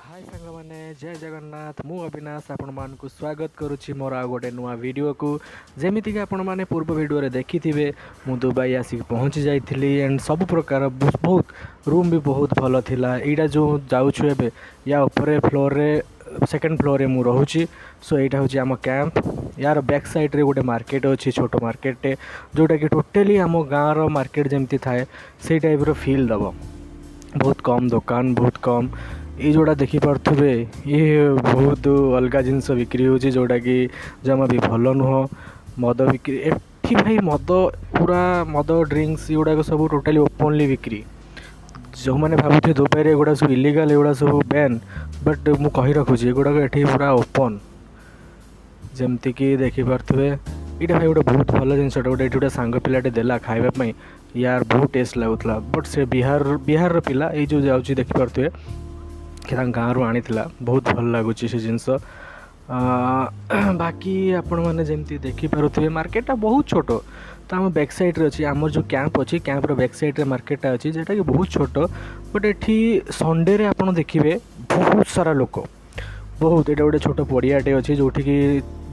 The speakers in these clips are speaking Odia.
ହାଇ ସାଙ୍ଗମାନେ, ଜୟ ଜଗନ୍ନାଥ। ମୁଁ ଅବିନାଶ ଆପଣମାନଙ୍କୁ ସ୍ୱାଗତ କରୁଛି ମୋର ଆଉ ଗୋଟେ ନୂଆ ଭିଡ଼ିଓକୁ। ଯେମିତିକି ଆପଣମାନେ ପୂର୍ବ ଭିଡ଼ିଓରେ ଦେଖିଥିବେ, ମୁଁ ଦୁବାଇ ଆସିକି ପହଞ୍ଚି ଯାଇଥିଲି ଆଣ୍ଡ ସବୁ ପ୍ରକାର ବହୁତ ରୁମ୍ ବି ବହୁତ ଭଲ ଥିଲା। ଏଇଟା ଯେଉଁ ଯାଉଛୁ ଏବେ, ୟା ଉପରେ ଫ୍ଲୋରରେ, ସେକେଣ୍ଡ ଫ୍ଲୋରରେ ମୁଁ ରହୁଛି। ସୋ ଏଇଟା ହେଉଛି ଆମ କ୍ୟାମ୍ପ। ୟାର ବ୍ୟାକ୍ ସାଇଡ଼୍ରେ ଗୋଟେ ମାର୍କେଟ ଅଛି, ଛୋଟ ମାର୍କେଟଟେ, ଯେଉଁଟାକି ଟୋଟାଲି ଆମ ଗାଁର ମାର୍କେଟ ଯେମିତି ଥାଏ, ସେଇ ଟାଇପ୍ର ଫିଲ୍ ଦେବ। ବହୁତ କମ୍ ଦୋକାନ, ବହୁତ କମ୍। ଏଇ ଯେଉଁଟା ଦେଖିପାରୁଥିବେ, ଇଏ ବହୁତ ଅଲଗା ଜିନିଷ ବିକ୍ରି ହେଉଛି, ଯେଉଁଟାକି ଜମା ବି ଭଲ ନୁହଁ। ମଦ ବିକ୍ରି ଏଠି ଭାଇ, ମଦ ପୁରା ମଦ, ଡ୍ରିଙ୍କସ୍ ଏଗୁଡ଼ାକ ସବୁ ଟୋଟାଲି ଓପନଲି ବିକ୍ରି। ଯେଉଁମାନେ ଭାବୁଥିବେ ଦୁବାଇରେ ଏଗୁଡ଼ା ସବୁ ଇଲିଗାଲ୍, ଏଗୁଡ଼ା ସବୁ ବ୍ୟାନ୍, ବଟ୍ ମୁଁ କହି ରଖୁଛି, ଏଗୁଡ଼ାକ ଏଠି ପୁରା ଓପନ୍। ଯେମିତିକି ଦେଖିପାରୁଥିବେ, ଏଇଟା ଭାଇ ଗୋଟେ ବହୁତ ଭଲ ଜିନିଷଟା ଗୋଟେ ଏଠି ଗୋଟେ ସାଙ୍ଗ ପିଲାଟେ ଦେଲା ଖାଇବା ପାଇଁ। ୟାର ବହୁତ ଟେଷ୍ଟ ଲାଗୁଥିଲା, ବଟ୍ ସେ ବିହାରର ପିଲା। ଏଇ ଯେଉଁ ଯାଉଛି ଦେଖିପାରୁଥିବେ କି ତାଙ୍କ ଗାଁରୁ ଆଣିଥିଲା। ବହୁତ ଭଲ ଲାଗୁଛି ସେ ଜିନିଷ। ବାକି ଆପଣମାନେ ଯେମିତି ଦେଖିପାରୁଥିବେ, ମାର୍କେଟଟା ବହୁତ ଛୋଟ। ତ ଆମ ବ୍ୟାକ୍ ସାଇଡ଼୍ରେ ଅଛି, ଆମର ଯେଉଁ କ୍ୟାମ୍ପ ଅଛି, କ୍ୟାମ୍ପର ବ୍ୟାକ୍ ସାଇଡ଼୍ରେ ମାର୍କେଟଟା ଅଛି, ଯେଉଁଟାକି ବହୁତ ଛୋଟ। ବଟ୍ ଏଠି ସଣ୍ଡେରେ ଆପଣ ଦେଖିବେ ବହୁତ ସାରା ଲୋକ, ବହୁତ। ଏଇଟା ଗୋଟେ ଛୋଟ ପଡ଼ିଆଟେ ଅଛି, ଯେଉଁଠିକି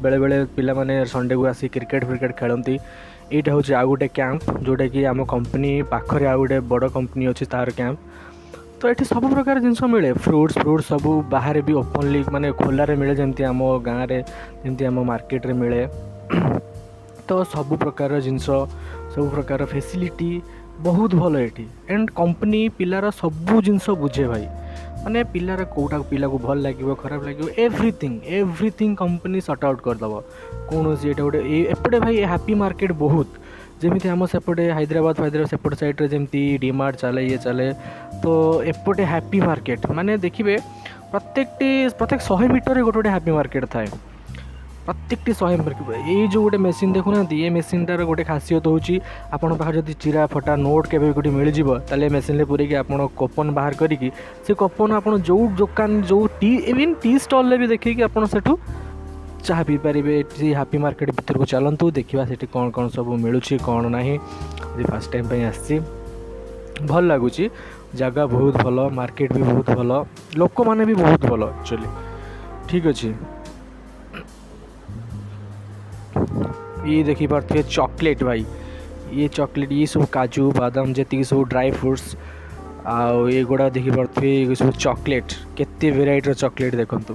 ବେଳେବେଳେ ପିଲାମାନେ ସଣ୍ଡେକୁ ଆସି କ୍ରିକେଟ୍ ଫ୍ରିକେଟ୍ ଖେଳନ୍ତି। ଏଇଟା ହେଉଛି ଆଉ ଗୋଟେ କ୍ୟାମ୍ପ, ଯେଉଁଟାକି ଆମ କମ୍ପାନୀ ପାଖରେ ଆଉ ଗୋଟେ ବଡ଼ କମ୍ପାନୀ ଅଛି, ତାର କ୍ୟାମ୍ପ। ତ ଏଠି ସବୁ ପ୍ରକାର ଜିନିଷ ମିଳେ। ଫ୍ରୁଟ୍ସ ସବୁ ବାହାରେ ବି ଓପନଲି, ମାନେ ଖୋଲାରେ ମିଳେ, ଯେମିତି ଆମ ଗାଁରେ, ଯେମିତି ଆମ ମାର୍କେଟରେ ମିଳେ। ତ ସବୁ ପ୍ରକାର ଜିନିଷ, ସବୁ ପ୍ରକାର ଫେସିଲିଟି ବହୁତ ଭଲ ଏଠି। ଆଣ୍ଡ କମ୍ପାନୀ ପିଲାର ସବୁ ଜିନିଷ ବୁଝେ ଭାଇ, ମାନେ ପିଲାର କେଉଁଟା ପିଲାକୁ ଭଲ ଲାଗିବ, ଖରାପ ଲାଗିବ, everything everything company short out କରିଦେବ। କୌଣସି ଏଇଟା ଗୋଟେ ଏପଟେ ଭାଇ ହାପି ମାର୍କେଟ ବହୁତ। ଯେମିତି ଆମ ସେପଟେ ହାଇଦ୍ରାବାଦ ଫାଇଦ୍ରାବାଦ ସେପଟ ସାଇଡ଼୍ରେ ଯେମିତି ଡିମାର୍ଟ ଚାଲେ, ଇଏ ଚାଲେ, ତ ଏପଟେ ହାପି ମାର୍କେଟ। ମାନେ ଦେଖିବେ ପ୍ରତ୍ୟେକ 100 ମିଟରରେ ଗୋଟେ ଗୋଟେ ହାପି ମାର୍କେଟ ଥାଏ, ପ୍ରତ୍ୟେକଟି 100 ମିଟର। ଏଇ ଯେଉଁ ଗୋଟେ ମେସିନ୍ ଦେଖୁନାହାନ୍ତି, ଏ ମେସିନ୍ଟାର ଗୋଟେ ଖାସିୟତ ହେଉଛି, ଆପଣଙ୍କ ପାଖରେ ଯଦି ଚିରା ଫଟା ନୋଟ୍ କେବେ ବି କେଉଁଠି ମିଳିଯିବ, ତାହେଲେ ଏ ମେସିନ୍ରେ ପୂରେଇକି ଆପଣ କୁପନ୍ ବାହାର କରିକି ସେ କୁପନ୍ ଆପଣ ଯେଉଁ ଦୋକାନ, ଯେଉଁ ଟି, ଇଭିନ୍ ଟି ଷ୍ଟଲ୍ରେ ବି ଦେଖିକି ଆପଣ ସେଠୁ ଚାହା ପିଇପାରିବେ। ଏଠି ହାପି ମାର୍କେଟ ଭିତରକୁ ଚାଲନ୍ତୁ, ଦେଖିବା ସେଠି କ'ଣ କ'ଣ ସବୁ ମିଳୁଛି, କ'ଣ ନାହିଁ। ଆଜି ଫାର୍ଷ୍ଟ ଟାଇମ୍ ପାଇଁ ଆସିଛି, ଭଲ ଲାଗୁଛି। ଜାଗା ବହୁତ ଭଲ, ମାର୍କେଟ ବି ବହୁତ ଭଲ, ଲୋକମାନେ ବି ବହୁତ ଭଲ ଆକ୍ଚୁଆଲି। ଠିକ୍ ଅଛି। ଇଏ ଦେଖିପାରୁଥିବେ ଚକୋଲେଟ୍ ଭାଇ, ଇଏ ଚକୋଲେଟ୍, ଇଏ ସବୁ କାଜୁ ବାଦାମ, ଯେତିକି ସବୁ ଡ୍ରାଇ ଫ୍ରୁଟ୍ସ। ଆଉ ଏଗୁଡ଼ା ଦେଖିପାରୁଥିବେ, ଏ ସବୁ ଚକୋଲେଟ୍, କେତେ ଭେରାଇଟିର ଚକୋଲେଟ୍ ଦେଖନ୍ତୁ,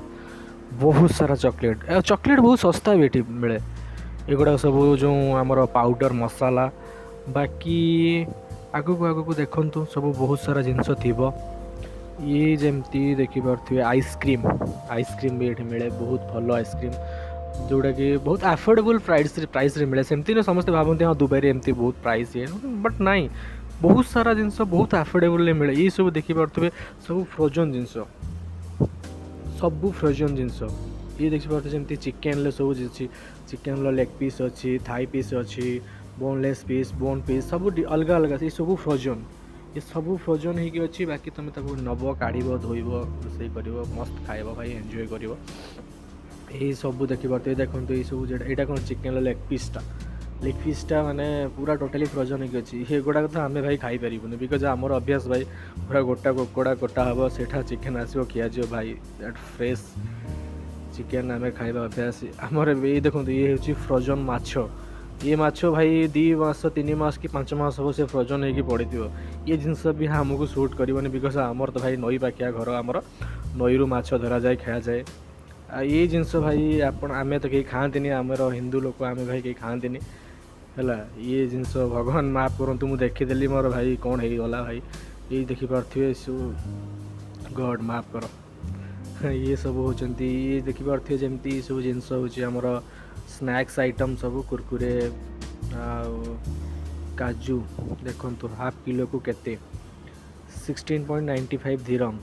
ବହୁତ ସାରା ଚକୋଲେଟ୍। ଆଉ ଚକୋଲେଟ୍ ବହୁତ ଶସ୍ତା ବି ଏଠି ମିଳେ। ଏଗୁଡ଼ାକ ସବୁ ଯେଉଁ ଆମର ପାଉଡ଼ର ମସଲା। ବାକି ଆଗକୁ ଆଗକୁ ଦେଖନ୍ତୁ, ସବୁ ବହୁତ ସାରା ଜିନିଷ ଥିବ। ଇଏ ଯେମିତି ଦେଖିପାରୁଥିବେ ଆଇସ୍କ୍ରିମ୍, ଆଇସ୍କ୍ରିମ୍ ବି ଏଠି ମିଳେ, ବହୁତ ଭଲ ଆଇସ୍କ୍ରିମ୍, ଯେଉଁଟାକି ବହୁତ ଆଫୋର୍ଡେବଲ୍ ପ୍ରାଇସ୍ରେ ମିଳେ। ସେମିତି ନୁହେଁ, ସମସ୍ତେ ଭାବନ୍ତି ହଁ, ଦୁବାଇରେ ଏମିତି ବହୁତ ପ୍ରାଇସ୍ ଇଏ, ବଟ୍ ନାଇଁ, ବହୁତ ସାରା ଜିନିଷ ବହୁତ ଆଫୋର୍ଡେବଲ୍ରେ ମିଳେ। ଏଇସବୁ ଦେଖିପାରୁଥିବେ ସବୁ ଫ୍ରୋଜନ୍ ଜିନିଷ, ସବୁ ଫ୍ରୋଜନ୍ ଜିନିଷ। ଇଏ ଦେଖିପାରୁଥିବେ ଯେମିତି ଚିକେନ୍ର ସବୁ ଅଛି, ଚିକେନ୍ର ଲେଗ୍ ପିସ୍ ଅଛି, ଥାଇ ପିସ୍ ଅଛି, ବୋନଲେସ୍ ପିସ୍, ବୋନ୍ ପିସ୍, ସବୁ ଅଲଗା ଅଲଗା। ଏ ସବୁ ଫ୍ରୋଜନ୍, ଏ ସବୁ ଫ୍ରୋଜନ୍ ହେଇକି ଅଛି। ବାକି ତୁମେ ତାକୁ ନେବ, କାଢ଼ିବ, ଧୋଇବ, ରୋଷେଇ କରିବ, ମସ୍ତ ଖାଇବ ଭାଇ, ଏନ୍ଜୟ କରିବ। ଏଇ ସବୁ ଦେଖିପାରୁଥିବେ, ଦେଖନ୍ତୁ ଏଇ ସବୁ ଯେଟା, ଏଇଟା କ'ଣ ଚିକେନ୍ର ଲେଗ୍ ପିସ୍ଟା, ଲେଗ୍ ପିସ୍ଟା ମାନେ ପୁରା ଟୋଟାଲି ଫ୍ରୋଜନ୍ ହେଇକି ଅଛି। ଏଗୁଡ଼ାକ ତ ଆମେ ଭାଇ ଖାଇପାରିବୁନି, because ଆମର ଅଭ୍ୟାସ ଭାଇ ପୁରା ଗୋଟା କୁକୁଡ଼ା କଟା ହେବ, ସେଇଟା ଚିକେନ୍ ଆସିବ, ଖିଆଯିବ ଭାଇ। That fresh chicken ଆମେ ଖାଇବା ଅଭ୍ୟାସ ଆମର। ଏଇ ଦେଖନ୍ତୁ, ଇଏ ହେଉଛି ଫ୍ରୋଜନ୍ ମାଛ। ଇଏ ମାଛ ଭାଇ 2 ମାସ, 3 ମାସ କି 5 ମାସ ହେବ ସେ ଫ୍ରୋଜନ୍ ହେଇକି ପଡ଼ିଥିବ। ଇଏ ଜିନିଷ ବି ଆମକୁ ସୁଟ୍ କରିବନି, because ଆମର ତ ଭାଇ ନଈ ପାଖିଆ ଘର, ଆମର ନଈରୁ ମାଛ ଧରାଯାଏ, ଖିଆଯାଏ। ଆଉ ଏଇ ଜିନିଷ ଭାଇ ଆପଣ ଆମେ ତ କେହି ଖାଆନ୍ତିନି, ଆମର ହିନ୍ଦୁ ଲୋକ ଆମେ ଭାଇ କେହି ଖାଆନ୍ତିନି। ହେଲା, ଇଏ ଜିନିଷ ଭଗବାନ ମାଫ କରନ୍ତୁ, ମୁଁ ଦେଖିଦେଲି, ମୋର ଭାଇ କ'ଣ ହେଇଗଲା ଭାଇ। ଏଇ ଦେଖିପାରୁଥିବେ ସବୁ, ଗଡ଼୍ ମାଫ କର। ଇଏ ସବୁ ହେଉଛନ୍ତି, ଇଏ ଦେଖିପାରୁଥିବେ ଯେମିତି ସବୁ ଜିନିଷ ହେଉଛି ଆମର ସ୍ନାକ୍ସ ଆଇଟମ୍ ସବୁ, କୁରକୁରେ ଆଉ କାଜୁ। ଦେଖନ୍ତୁ ହାଫ୍ କିଲୋକୁ କେତେ, 16.95 ଧୀରମ୍।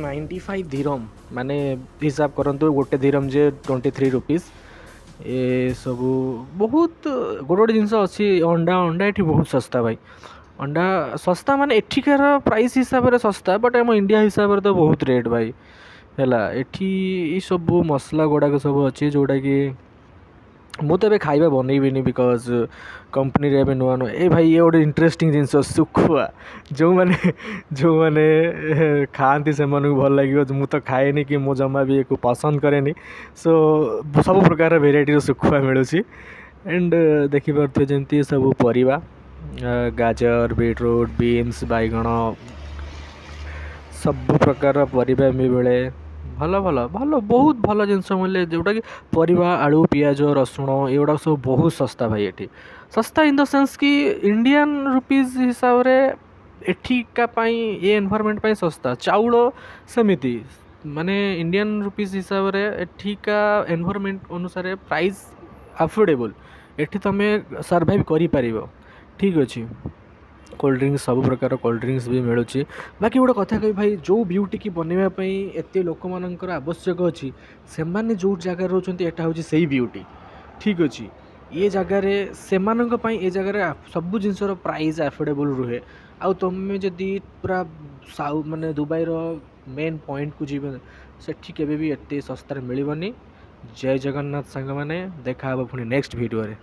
95 ଧୀରମ୍ ମାନେ ହିସାବ କରନ୍ତୁ, ଗୋଟେ ଧୀରମ୍ ଯେ 23 ରୁପିସ୍। ଏ ସବୁ ବହୁତ ଗୋଟେ ଗୋଟେ ଜିନିଷ ଅଛି। ଅଣ୍ଡା, ଅଣ୍ଡା ଏଠି ବହୁତ ଶସ୍ତା ଭାଇ। ଅଣ୍ଡା ଶସ୍ତା ମାନେ ଏଠିକାର ପ୍ରାଇସ୍ ହିସାବରେ ଶସ୍ତା, ବଟ୍ ଆମ ଇଣ୍ଡିଆ ହିସାବରେ ତ ବହୁତ ରେଟ୍ ଭାଇ। ହେଲା, ଏଠି ଏଇସବୁ ମସଲା ଗୁଡ଼ାକ ସବୁ ଅଛି, ଯେଉଁଟାକି ମୁଁ ତ ଏବେ ଖାଇବା ବନେଇବିନି, because କମ୍ପାନୀରେ ଏବେ ନୂଆ ନୂଆ। ଏ ଭାଇ, ଇଏ ଗୋଟେ ଇଣ୍ଟରେଷ୍ଟିଂ ଜିନିଷ, ଶୁଖୁଆ। ଯେଉଁମାନେ ଯେଉଁମାନେ ଖାଆନ୍ତି, ସେମାନଙ୍କୁ ଭଲ ଲାଗିବ। ମୁଁ ତ ଖାଏନି କି ମୁଁ ଜମା ବି ୟାକୁ ପସନ୍ଦ କରେନି। ସୋ ସବୁ ପ୍ରକାର ଭେରାଇଟିର ଶୁଖୁଆ ମିଳୁଛି। ଆଣ୍ଡ ଦେଖିପାରୁଥିବେ ଯେମିତି ସବୁ ପରିବା, ଗାଜର, ବିଟରୁଟ୍, ବିନ୍ସ, ବାଇଗଣ, ସବୁ ପ୍ରକାର ପରିବା ବି ମିଳେ। ଭଲ ଭଲ ଭଲ, ବହୁତ ଭଲ ଜିନିଷ ମିଳେ, ଯେଉଁଟାକି ପରିବା, ଆଳୁ, ପିଆଜ, ରସୁଣ, ଏଗୁଡ଼ାକ ସବୁ ବହୁତ ଶସ୍ତା ଭାଇ ଏଠି। ଶସ୍ତା ଇନ୍ the sense କି ଇଣ୍ଡିଆନ୍ ରୁପିଜ୍ ହିସାବରେ ଏଠିକା ପାଇଁ, ଏ ଏନଭାରମେଣ୍ଟ ପାଇଁ ଶସ୍ତା। ଚାଉଳ ସେମିତି, ମାନେ ଇଣ୍ଡିଆନ୍ ରୁପିଜ୍ ହିସାବରେ ଏଠିକା ଏନଭାରମେଣ୍ଟ ଅନୁସାରେ ପ୍ରାଇସ୍ ଆଫୋର୍ଡ଼େବଲ୍। ଏଠି ତୁମେ ସର୍ଭାଇଭ୍ କରିପାରିବ, ଠିକ୍ ଅଛି। କୋଲ୍ଡ ଡ୍ରିଙ୍କସ୍, ସବୁ ପ୍ରକାର କୋଲ୍ଡ ଡ୍ରିଙ୍କସ୍ ବି ମିଳୁଛି। ବାକି ଗୋଟେ କଥା କହିବି ଭାଇ, ଯେଉଁ ବିୟୁଟିକି ବନେଇବା ପାଇଁ ଏତେ ଲୋକମାନଙ୍କର ଆବଶ୍ୟକ ଅଛି, ସେମାନେ ଯେଉଁ ଜାଗାରେ ରହୁଛନ୍ତି, ଏଇଟା ହେଉଛି ସେଇ ବିୟୁଟି, ଠିକ୍ ଅଛି। ଏ ଜାଗାରେ ସେମାନଙ୍କ ପାଇଁ, ଏ ଜାଗାରେ ସବୁ ଜିନିଷର ପ୍ରାଇସ୍ ଆଫୋର୍ଡ଼େବଲ୍ ରୁହେ। ଆଉ ତୁମେ ଯଦି ପୁରା ମାନେ ଦୁବାଇର ମେନ୍ ପଏଣ୍ଟକୁ ଯିବ, ସେଠି କେବେ ବି ଏତେ ଶସ୍ତାରେ ମିଳିବନି। ଜୟ ଜଗନ୍ନାଥ ସାଙ୍ଗମାନେ, ଦେଖା ହେବ ପୁଣି ନେକ୍ସଟ ଭିଡ଼ିଓରେ।